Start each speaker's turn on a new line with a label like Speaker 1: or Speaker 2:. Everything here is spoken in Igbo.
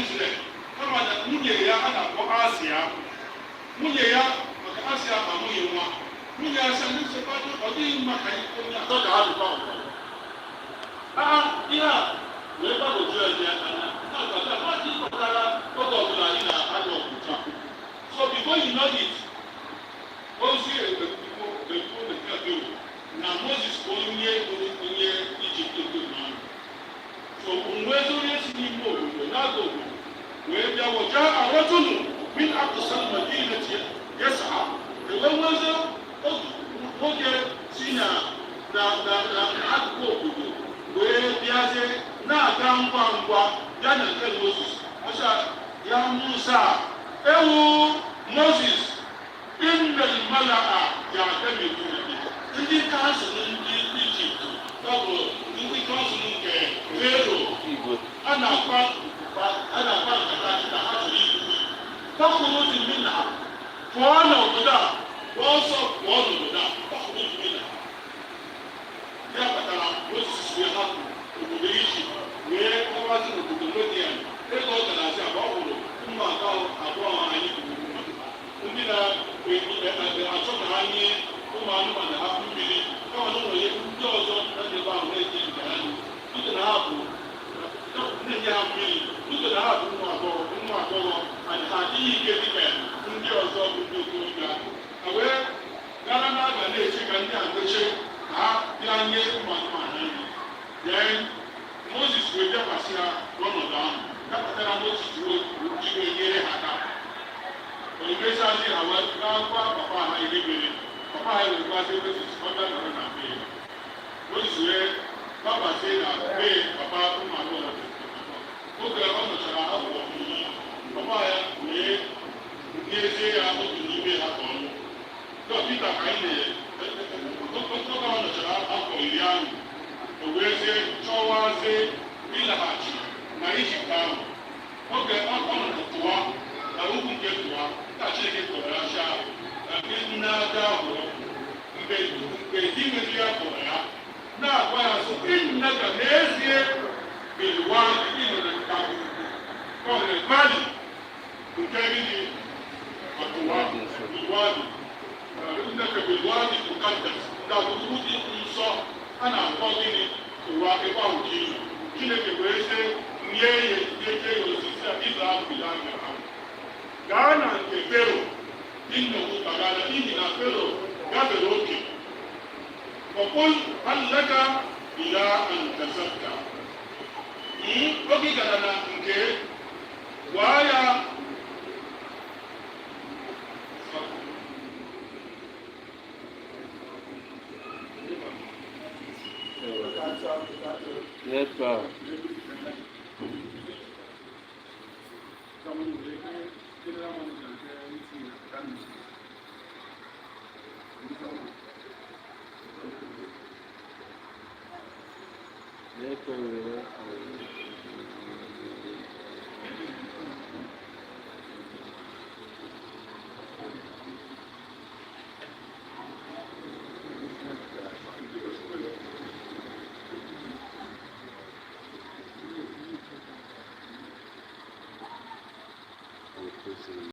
Speaker 1: Israel, kama na nwunye ya a na-akpọ Asia, nwunye ya, maka Asia amụghị nwa. Nwunye ya sị ndị nsogbu, ọ dịghị mma ka anyị onye atọ ka ha dịkwa ọgụ. Aa, ihe a wee gbagwoju anyị anya na-agbata mmadụ kpatara oge ọbụla anyị na-aga ọgụ taa. So before you know it, ozi ekwu ekwu na na Moses bụ onye Ijipt n'ọnụ. So onwezi onye si n'ime obodo na-aga obodo wee bịa, وجاء رجل من أقصى المدينة يسعى. Ewee nwezi otu nwoke si na akụkụ obodo wee bịazie na-aga ngwa ngwa bịa na nke Moses. Ọsha ya, Musa, ewu Moses, إن الملأ يأتمرون بك. Ndị council ndị Ijipt, ọ bụ ndị council nke Fero, a na-akpa nkata na ha chọrọ igbu. فاخرج منها, pụọ n'obodo a, pụọ ọsọ, pụọ n'obodo a. فاخرج منها. Ya kpatara Moses wee hapụ obodo Ijipt wee kpọwazi n'obodo Midian, ebe ọ gara asị abụọ hụrụ ụmụ abụọ anyị kwuru maka ha, ndị na-achọ ka ha nye ụmụ anụmanụ ha mmiri, kama na ụlọ ihe ndị ọzọ na ebe ahụ na-eji nke ha dịka na ha bụ na-enye ha mmiri, dịka na ha bụ ụmụ agbọghọ and ha adịghị ike dịka ndị ọzọ bụ ndị okorobịa. Ha wee gara n'aba na-eche ka ndị a meche ka ha bịa nye ụmụ anụmanụ nri. Then Moses wee bịakwasị ha n'ọnọdụ ahụ ya kpatara Moses wee ji wee nyere ha aka. O mechazi, ha wee gaa gwa papa ha ihe mere. Papa ha wee gwazie Moses ọ bịa nọrọ na be ya. Moses wee gbabazie na be papa ụmụ agbọghọ. Oge ọ nọchara afọ 10, papa ya wee nyezie ya otu n'ime ha ka ọ lụọ. Dọkịta ka anyị na oge ọ nọchara afọ 10 ahụ, o wee zie chọwazie ịlaghachi na Ijipt ahụ. Oge ọ nọ na tụwa na ugwu nke tụwa ka Chineke kpọrọ ya sị ahụ na-aga hụrụ mgbe di nwere ya kpọrọ ya na-agwa ya sị, إنك, n'ezie, بالوادي, ị nọ na ndagwurugwu ọ na valley nke gịnị? Ọtụwa بالوادي. إنك بالوادي المقدس, ndagwurugwu dị nsọ a na-akpọ gịnị? Ụwa. Ebe ahụ ka ị nọ. Chineke wee sị nye ya nye ya osisi a اذهب إلى فرعون, gaa na nke Fero, إنه طغى, n'ihi na Fero gafere oke. فقل هل لك إلى أن تزكى. Oge ị gara na nke gwa ya.
Speaker 2: Yes, sir. Yes, sir.